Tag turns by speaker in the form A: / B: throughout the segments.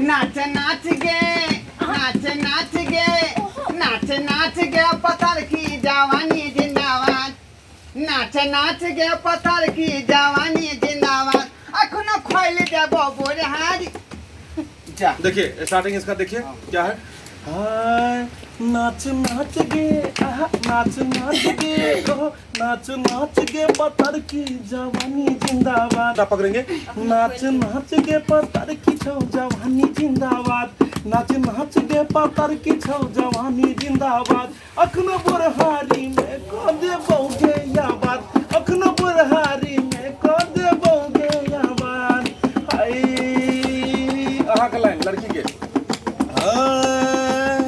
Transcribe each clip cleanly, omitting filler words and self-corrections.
A: नाच नाच गे, नाच नाच गे, नाच नाच गे पत्थर की जवानी जिंदाबाद। नाच नाच गे पत्थर की जवानी जिंदाबाद। अखनो खोल देबो बोरहारी। जा।
B: देखिए स्टार्टिंग इसका देखिए क्या है। हाय नाच नाच गे, आहा, नाच नाच गे, ओहो, नाच नाच गे पत्थर की जवानी जिंदाबाद। आप पकड़ेंगे नाच नाच गे पत्थर की छौ जवानी जिंदाबाद, नाच नाच गे पत्थर की छौ जवानी जिंदाबाद। अखनो बुरहारी में को देबौगे या बात, अखनो बुरहारी में को देबौगे या बात। हाय अहाँ के लाइन लड़की के। हाय,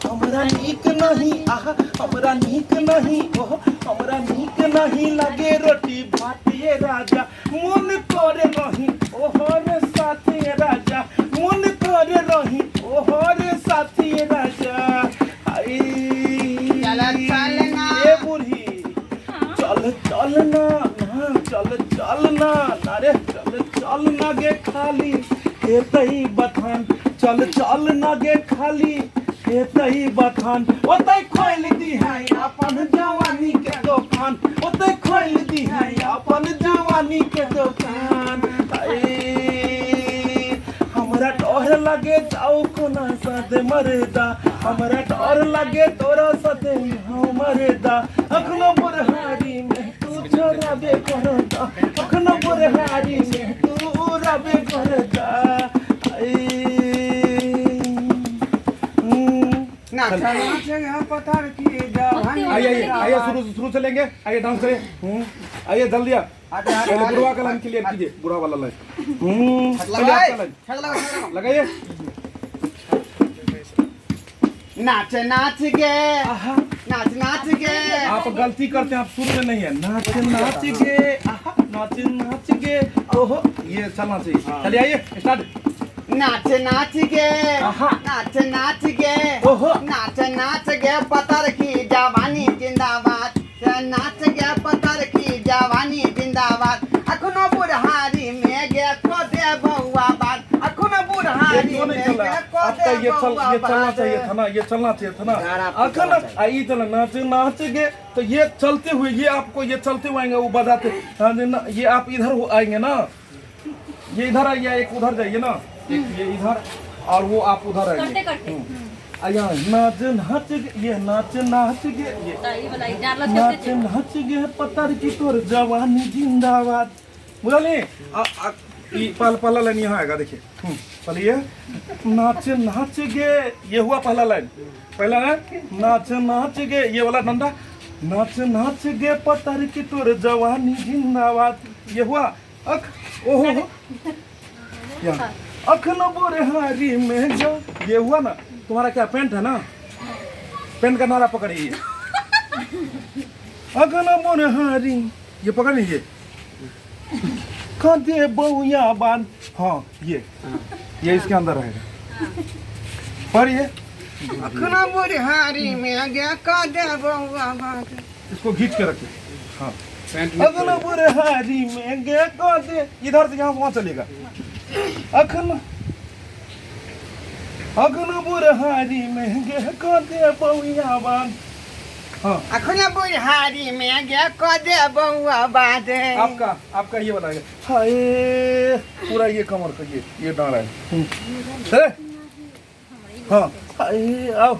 B: हमरा नीक नहीं, आहा, हमरा नीक नहीं, ओहो, हमरा नीक नहीं लगे रोटी भात ये राजा, मन करे रही ओहो रे साथी राजा, मन करे रही ओहो रे साथी राजा। आई
A: चल चल ना।
B: ए बूढ़ी चल चल ना, ना चल चल ना, ना रे चल चल ना गे खाली हेतई बथान, चल चल ना गे खाली हेतई बथान, ओतई खोल दी है अपन जवानी के दोकान, ओतई खोल दी है अपन जवानी के दोकान। आई हमरा डर लगे जाओ कोना साथे मरदा, हमरा डर लगे तोरा साथे हम मरदा, अखनो बुरहारी में तू छोराबे करदा, अखनो बुरहारी में तू रबे करदा। आई,
A: नाच नाच गे पत्थर की जवानी।
B: आइए आइए आइए, शुरू शुरू से लेंगे, आइए डांस करिए। आइए जल्दी आप।
A: आते, आते,
B: पहले
A: आते।
B: बुढ़वा का लाइन क्लियर कीजिए, बुढ़वा वाला लाइन। पहले आपका लाइन लगाइए।
A: नाच नाच गे,
B: आहा।
A: नाच नाच गे।
B: आप गलती करते हैं, आप सुर में नहीं है। नाच नाच गे, आहा, नाच नाच गे, ओहो, ये चलना चाहिए। चलिए आइए स्टार्ट।
A: नाच नाच गे,
B: आहा।
A: नाच नाच गे,
B: ओहो।
A: नाच नाच गे पत्थर की जवानी जिंदाबाद, नाच गे पत्थर की जवानी जिंदाबाद। अखनो बुढ़हारी में गे को दे बउआ बात, अखनो
B: ये
A: बुढ़हारी
B: क्यों नहीं
A: में
B: चल रहा
A: गे को
B: आपका?
A: दे
B: ये चल,
A: बउआ
B: ये चलना
A: बात।
B: चाहिए था ना, ये चलना चाहिए था ना।
A: यार, आपको
B: अखन
A: चलना चाहिए।
B: आई चला नाच नाच गे, तो ये चलते हुए, ये आपको ये चलते हुए आएंगे, वो बजाते। हाँ जी, ना, ये आप इधर हो आएंगे ना, ये इधर आइए, एक उधर जाइए ना, एक ये इधर और वो आप उधर आएंगे।
C: करते करते।
B: आया नाच नाच गे, ये नाच नाच गे, ये
C: तऽ ई वाला ई डालत
B: नाच
C: कते छै?
B: नाच गे पत्थर की तोर जवानी जिंदाबाद। बुझलिए? ई पहला लाइन यहाँ आएगा, देखिए। पहले ये नाच नाच गे, ये हुआ पहला लाइन। पहला लाइन नाच नाच गे, ये वाला डंडा नाच नाच गे पत्थर की तोर जवानी जिंदाबाद, ये हुआ। अख ओहो हो यहाँ अखन बोरहारी में जो ये हुआ ना, तुम्हारा क्या पेंट है ना, पेंट का नारा पकड़िए। अखन बोरहारी ये पकड़ लीजिए, कदे बउया बांध, हाँ ये इसके अंदर रहेगा। पढ़िए।
A: अखनो बुढ़हारी में गे को दे बउआ बात।
B: इसको खींच के रखिए। हाँ,
D: पैंट में
B: अखन बुरहारी में गे कदे, इधर से यहाँ वहाँ चलेगा। अखन अखन बुरहारी में गे कदे बउया बांध। हाँ,
A: अखनो बुढ़हारी में गे को दे बउआ बात।
B: आपका आपका ये वाला है। हाय, पूरा ये कमर का ये डाल है। चले? हाँ, हाय, आओ।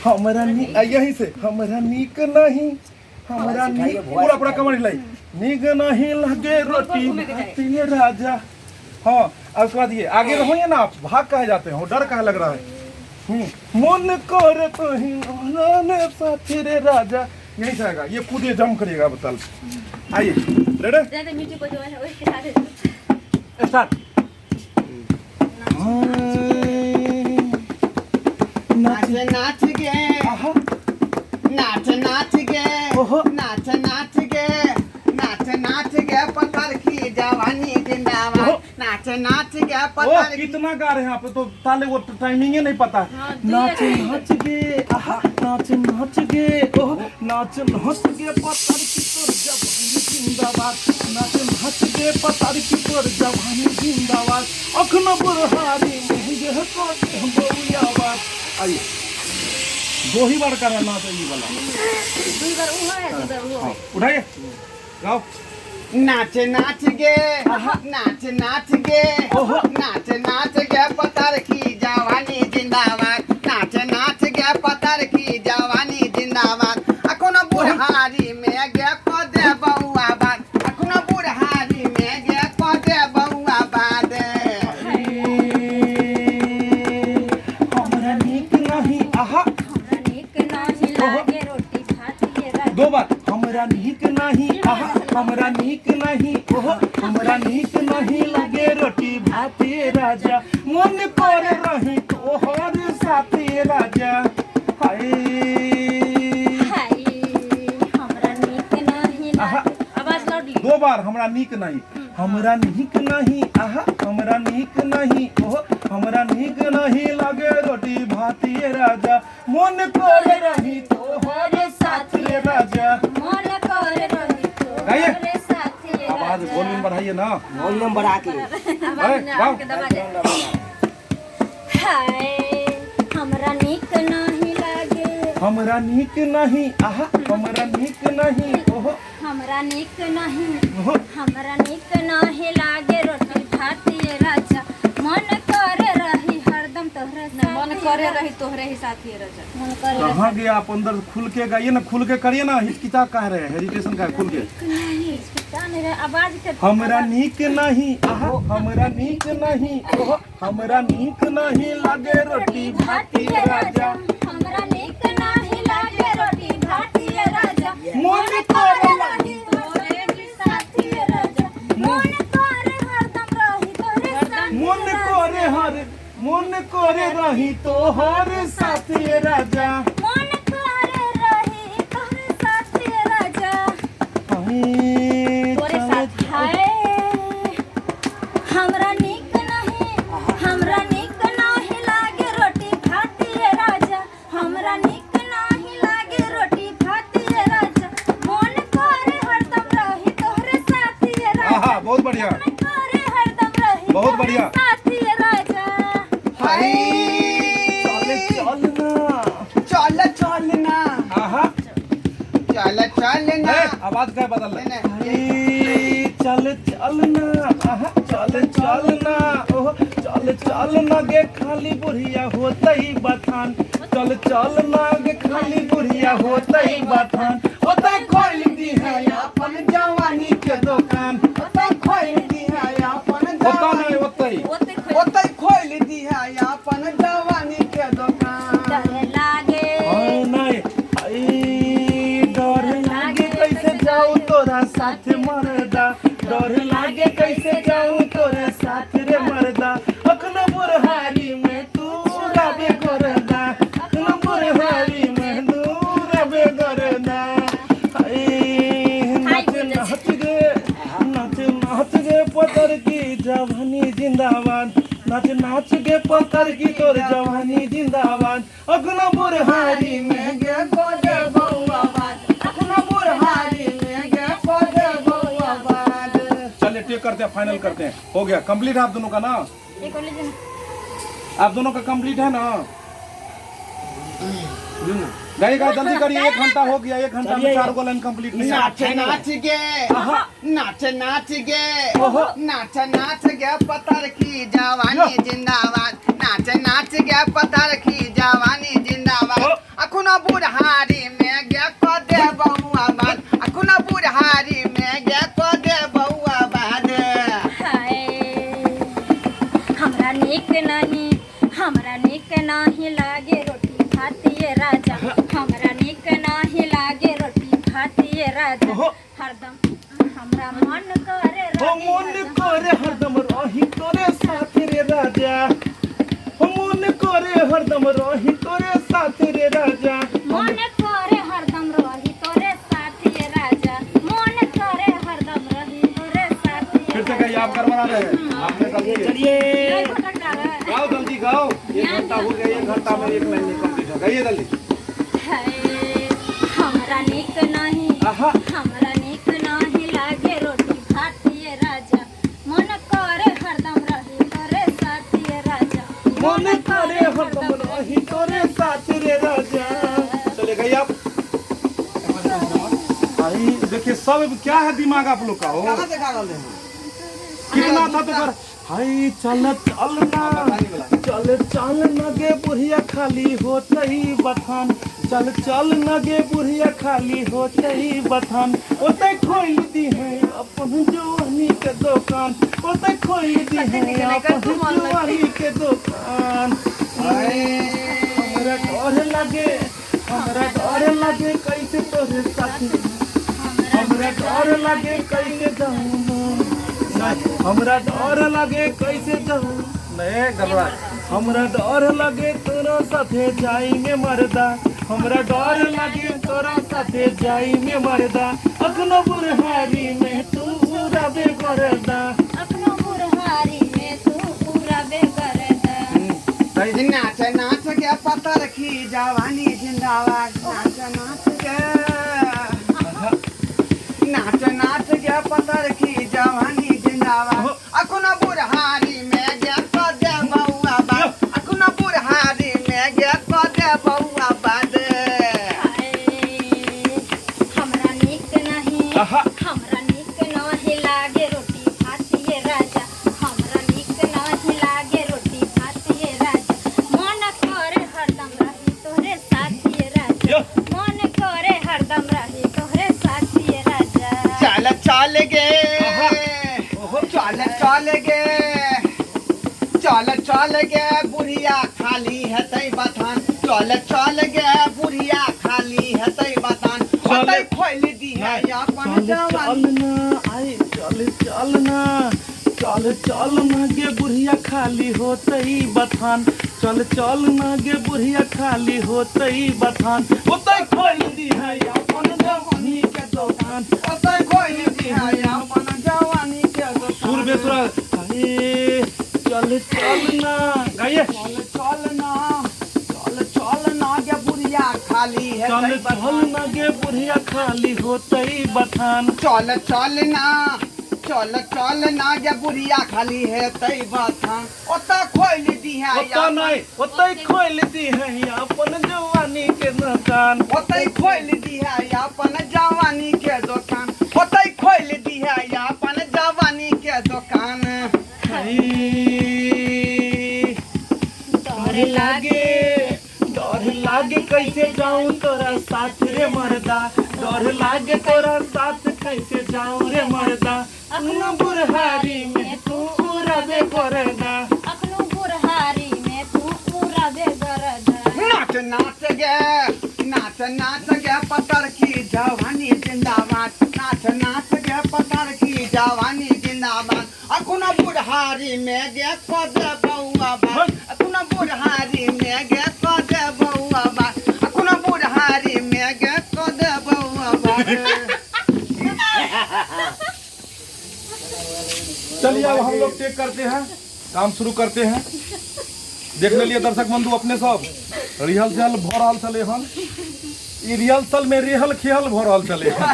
B: हमरा नी आ, यहीं से हमरा नीक नहीं, हमरा नीक पूरा पूरा कमर हिलाई, नीक नहीं लगे रोटी भात ये राजा। हाँ, और उसके बाद ये आगे रहो ना, आप भाग कहाँ जाते हो, डर कहाँ लग रहा है? मन कर तो ही साथी रे राजा, यहीं से आएगा। ये कूदिए, जंप करिएगा, बता। आइए, रेडी?
C: ज्यादा म्यूजिक बजो है ओहि के साथे।
B: स्टार्ट।
A: नाच नाच गे,
B: आहा,
A: नाच नाच गे,
B: ओहो।
A: नाच नाच गे, नाच नाच गे पत्थर की जवानी जिंदाबाद,
B: ओहो।
A: नाच नाच गे
B: ओ
A: पत्थर की।
B: कितना गा रहे हैं आप तो, ताले वो टाइमिंग ही नहीं पता।
C: हाँ,
B: नाच नाच गे, आहा, नाच नाच गे, ओह, नाच नाच गे पत्थर की तोर जवानी जिंदाबाद, नाच नाच गे पत्थर की तोर जवानी जिंदाबाद। अखन बुढ़हारी में गे कऽ दे बौआ बात। आइए, दो ही बार करना ना तो ये वाला।
C: दुई बार ऊ है, दुई बार ऊ है।
B: हाँ, उठाइए, गाओ।
A: नाच नाच गे, नाच नाच गे, नाच नाच गे पतर की जवानी जिंदाबाद। नाच नाच गे पतर की जवानी जिंदाबाद। अखन बुढ़हारी में गे क दे बउआ बात। अखन बुढ़हारी में गे क दे बउआ बात।
B: हमरा नीक नहीं, आहा।
C: हमरा नीक नाही लागे रोटी भात ये राजा।
B: दो बार। हमरा नीक नहीं, आहा, हमरा नीक नहीं, ओहो, हमरा नीक नहीं लगे रोटी भाते राजा, मन कर रही तोहर साथे राजा। हाय।
C: हाय, हमरा नीक नाही
B: आहा।
C: लागे। आवाज लाउडली।
B: दो बार। हमरा नीक नहीं, हमरा नीक नहीं, आहा, हमरा नीक नहीं, ओहो, हमरा नीक नहीं लगे रोटी भाती राजा, मन कर रही तोहर साथे राजा।
C: मन कर रही
B: गाइए।
C: तोहरे साथी
B: आवाज
C: राजा।
B: वॉल्यूम बढ़ाइए ना।
D: वॉल्यूम बढ़ा के।
C: आवाज
B: अरे,
C: ना
B: गाओ।
C: के दबा दे। हाय, हमरा नीक नाही लागे।
B: हमरा नीक नहीं, आहा, हमरा नीक नहीं, ओहो।
C: हमरा नीक नहीं,
B: ओहो।
C: हमरा नीक नाही लागे रोटी भात ये राजा, मन करे रही हरदम तोहरे साथ।
E: मन करे रही तोहरे ही साथी राजा।
C: मन करे।
B: कहाँ गया आप? अंदर खुल के गाइए ना, खुल के करिए ना। हिचकिचा कह रहे हैं, हेजिटेशन का है, खुल के।
C: नहीं, हिचकिचा नहीं रहे, आवाज के।
B: हमरा नीक नहीं, आहा, हमरा नीक नहीं, ओहो, हमरा नीक नहीं लागे रोटी भाती राजा।
C: हमरा नीक नाही लागे रोटी भात ये राजा,
B: मन करे
C: रही तोहरे ही साथी राजा, मन करे हरदम रही तोहरे साथ।
B: मन करे हर मन करे रही तोहर साथी राजा।
C: मन करे रही तोहरे साथी राजा।
B: हाय,
C: तोरे साथ। हाय, हमरा नीक नहीं, हमरा नीक नहीं लागे रोटी भात ये राजा, हमरा नीक नहीं लागे रोटी भात ये राजा, मन करे हरदम रही तोहरे साथ ये राजा।
B: आहा, बहुत बढ़िया।
C: मन करे हरदम रही
B: बहुत
C: तोहरे
B: बढ़िया।
C: साथ ये राजा।
A: हाय।
B: चल चल ना।
A: चल चल ना।
B: आहा।
A: चल चल ना।
B: ए, आवाज का बदल रहा है?
A: नहीं।
B: ए, चल चल ना, आहा, चल चल ना, ओह, चल चल ना गे खाली बुढ़िया होतई बथान। चल चल ना गे खाली बुढ़िया होतई बथान, ओतई खोल दी है
A: अपन जवानी के
B: दुकान।
A: ओतई खोल दी है अपन
B: ओता
A: जवानी।
B: नहीं, ओतई।
E: ओते खोल।
A: ओतई खोल दी है अपन जवानी के दुकान।
C: डर लागे।
B: हाय नहीं, हाय, डर लागे कैसे जाऊं तोरा साथ मरदा, डर लागे कैसे जाऊं तोरा साथ रे मरदा, अखन बुरहारी में तू रबे करदा, अखन बुरहारी में तू रबे करदा। हाय, नाच नाच गे, नाच नाच गे पतर की जवानी जिंदाबाद, नाच नाच गे पतर की तोर जवानी जिंदाबाद, अखन बुरहारी में
A: गे गोदे बउआ बात, अपना बुढ़हारी में गे गोदे बउआ बात।
B: चलिए, टेक करते हैं, फाइनल करते हैं। हो गया कंप्लीट आप दोनों का ना?
C: एक और लीजिए ना।
B: आप दोनों का कंप्लीट है ना? गाइए, गाओ, जल्दी करिए। एक घंटा हो गया, एक घंटा में चार गो लाइन कंप्लीट नहीं है।
A: नाच नाच गे, नाच नाच गे, नाच नाच गे पतर की जवानी जिंदाबाद, नाच नाच गे पतर की जवानी जिंदाबाद, अखुन बुढ़हारी में गे क दे बउआ बात, अखुन बुढ़हारी में गे क दे बउआ बात।
C: हाय, हमरा नीक नहीं, हमरा नीक नहीं लागे रोटी भात ये राजा, हमरा नीक नहीं लागे रोटी भात ये राजा, हरदम हमरा मन करे
B: हो
C: रही
B: मन
C: हरदम।
B: करे हरदम रही तोरे साथ रे राजा, हो मन करे हरदम रही तोरे साथ रे राजा।
C: मन करे हरदम रही तोरे साथ ये राजा, मन करे हरदम रही तोरे साथ ये
B: फिर से कहिए। आप गड़बड़ा रहे हैं, आपने गलती है।
D: चलिए।
C: राजा।
B: गाओ, जल्दी गाओ। एक घंटा हो गया, एक घंटा में एक लाइन नहीं कंप्लीट हो। गाइए जल्दी।
C: हाय, हमरा नीक नहीं,
B: आहा।
C: हमरा नीक नहीं लागे रोटी भात ये राजा, मन करे हरदम रही तोरे
B: रही तोरे साथ रे राजा। चले गई आप। भाई देखिए सब क्या है दिमाग आप लोग का हो।
A: कहाँ से खा रहले हैं?
B: कितना था तो कर। हाय चल चल ना, चल चल न गे बुढ़िया खाली होतई बथान, चल चल न गे बुढ़िया खाली होतई बथान, ओते खोल दी है अपन जवानी के दुकान, ओते खोल दी है अपन जवानी के दुकान। हमरा डर लगे, हमरा डर लगे कैसे तोरे साथ, हमरा डर लगे कैसे जाऊं, नहीं हमरा डर लगे कैसे जाऊं, नहीं गड़बड़ा, हमरा डर लगे तोरा साथे जाई में मरदा, हमरा डर लगे तोरा साथे जाई में मरदा, अखनो बुरहारी में तू उड़ाबे करदा,
C: अखनो बुरहारी में तू उड़ाबे करदा।
A: नाच नाच के पत्थर की जवानी जिंदाबाद, नाच नाच के, नाच नाच के पत्थर की जवानी जिंदाबाद, अखनो बुरहारी में गे क दे बउआ बाद, अखनो बुरहारी में गे क दे बउआ बाद।
C: हमरा नीक नहीं, हमरा नीक नहीं लागे रोटी भात ये राजा, हमरा नीक नहीं लागे रोटी भात ये राजा, मन करे हरदम रही तोहरे साथ ये राजा, मन करे हरदम रही तोहरे साथ ये राजा।
A: चल चल गे, चल चल गे, चल चल गे बुढ़िया खाली हेतै बथान, चल चल गे बुढ़िया खाली हेतै बथान, ओतै खोलि दी है अपन जवानी।
B: चल ना आई, चल चल ना, चल चल ना गे बुढ़िया खाली होतई बथान, चल चल ना गे बुढ़िया खाली होतई बथान, ओतै खोलि दी है अपन जवानी के दुकान,
A: ओतै खोलि दी है अपन जवानी के दुकान।
B: सुर बेसुरा अरे चल चल ना गाइए,
A: चल चल ना, चल चल ना गे बुढ़िया खाली है
B: चल चल ना गे बुढ़िया खाली होतई बथान,
A: चल चल ना, चल चल ना गे बुढ़िया खाली है तई बथान, ओतै खोलि दी है
B: ओतै नहीं, ओतै खोलि दी है अपन जवानी के दुकान,
A: ओतै खोलि दी है अपन जवानी के दुकान, ओतै खोलि दी है अपन जवानी के दुकान।
B: डर लागे, डर लागे कैसे जाऊं तोरा साथ रे मर्दा, डर लागे तोरा साथ कैसे जाऊं रे मर्दा, अखनो बुरहारी में तू उड़ाबे करदा,
C: अखनो बुरहारी में तू उड़ाबे करदा।
A: नाच नाच गे, नाच नाच गे पत्थर की जवानी जिंदाबाद, नाच नाच गे पत्थर की जवानी जिंदाबाद, अखनो बुरहारी में गे कद बउआ बात, अखनो बुरहारी में गे कद बउआ बात, अखनो बुरहारी में गे कद बउआ बात।
B: चलिए अब हम लोग चेक करते हैं, काम शुरू करते हैं। देख लिए दर्शक बंधु अपने सब रिहर्सल भ रहल छलै हन, ई रिहर्सल में रिहल खेहल भ रहल छलै हन।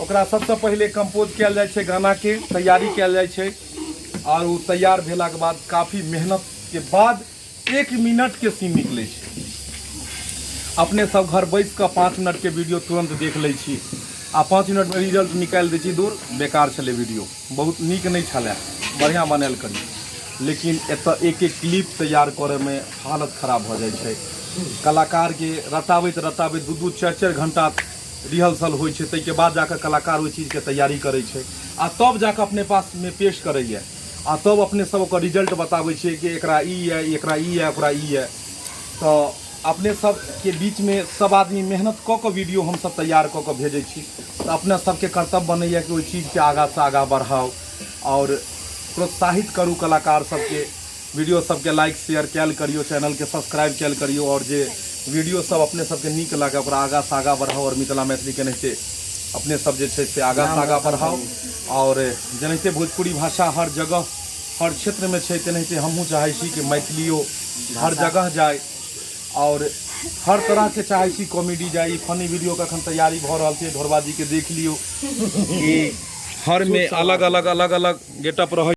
B: ओकरा सबसे पहिले कंपोज कयल जाइ छै, गाना के तैयारी कयल जाइ छै, और ओ तैयार भेलाके बाद काफी मेहनत के बाद 1 मिनट के सीन निकलै छै। अपने सब घर बैस कऽ 5 मिनट के वीडियो तुरंत देख लै छी आ 5 मिनट में रिजल्ट निकालि दै छी। दूर बेकार छलै वीडियो, बहुत नीक नहि छलै, बढ़िआँ बनायल करी, लेकिन एतऽ एक एक क्लिप तैयार करैमे हालत खराब भऽ जाइ छै। कलाकारके रटाबैत रटाबैत 2-2 4-4 घंटा रिहर्सल होइ छै, ताहिके बाद जाकऽ कलाकार ओहि चीजके तैयारी करै छै आ तब जाकऽ अपने पासमे पेश करैए आ तब अपने सब ओकर रिजल्ट बताबै छियै कि एकरा ई यऽ, एकरा ई यऽ, ओकरा ई यऽ। तऽ अपने सबके बीचमे सब आदमी मेहनत कऽ कऽ वीडियो हमसब तैयार कऽ कऽ भेजै छी, तऽ अपने सबके कर्तव्य बनैए कि ओहि चीजके आगाँसँ आगाँ बढ़ाउ आओर प्रोत्साहित करू कलाकार सबके। वीडियो सबके लाइक शेयर कयल करियौ, चैनलके सब्सक्राइब कयल करियौ, आओर जे वीडियो सब अपने सबके नीक लागै ओकरा आगाँसँ आगाँ बढ़ाउ आओर मिथिला मैथिलीके एनाहिते अपने सब जे छै से आगाँसँ आगाँ बढ़ाउ। आओर जेनाहिते भोजपुरी भाषा हर जगह हर क्षेत्रमे छै, तेनाहिते हमहूँ चाहै छी कि मैथिलियो हर जगह जाय आओर हर तरहके चाहै छी कॉमेडी जाय। फनी वीडियोके एखन तैयारी भऽ रहल छै, ढोरबा जीके देख लियौ कि हरमे अलग अलग अलग अलग गेटअप रहै।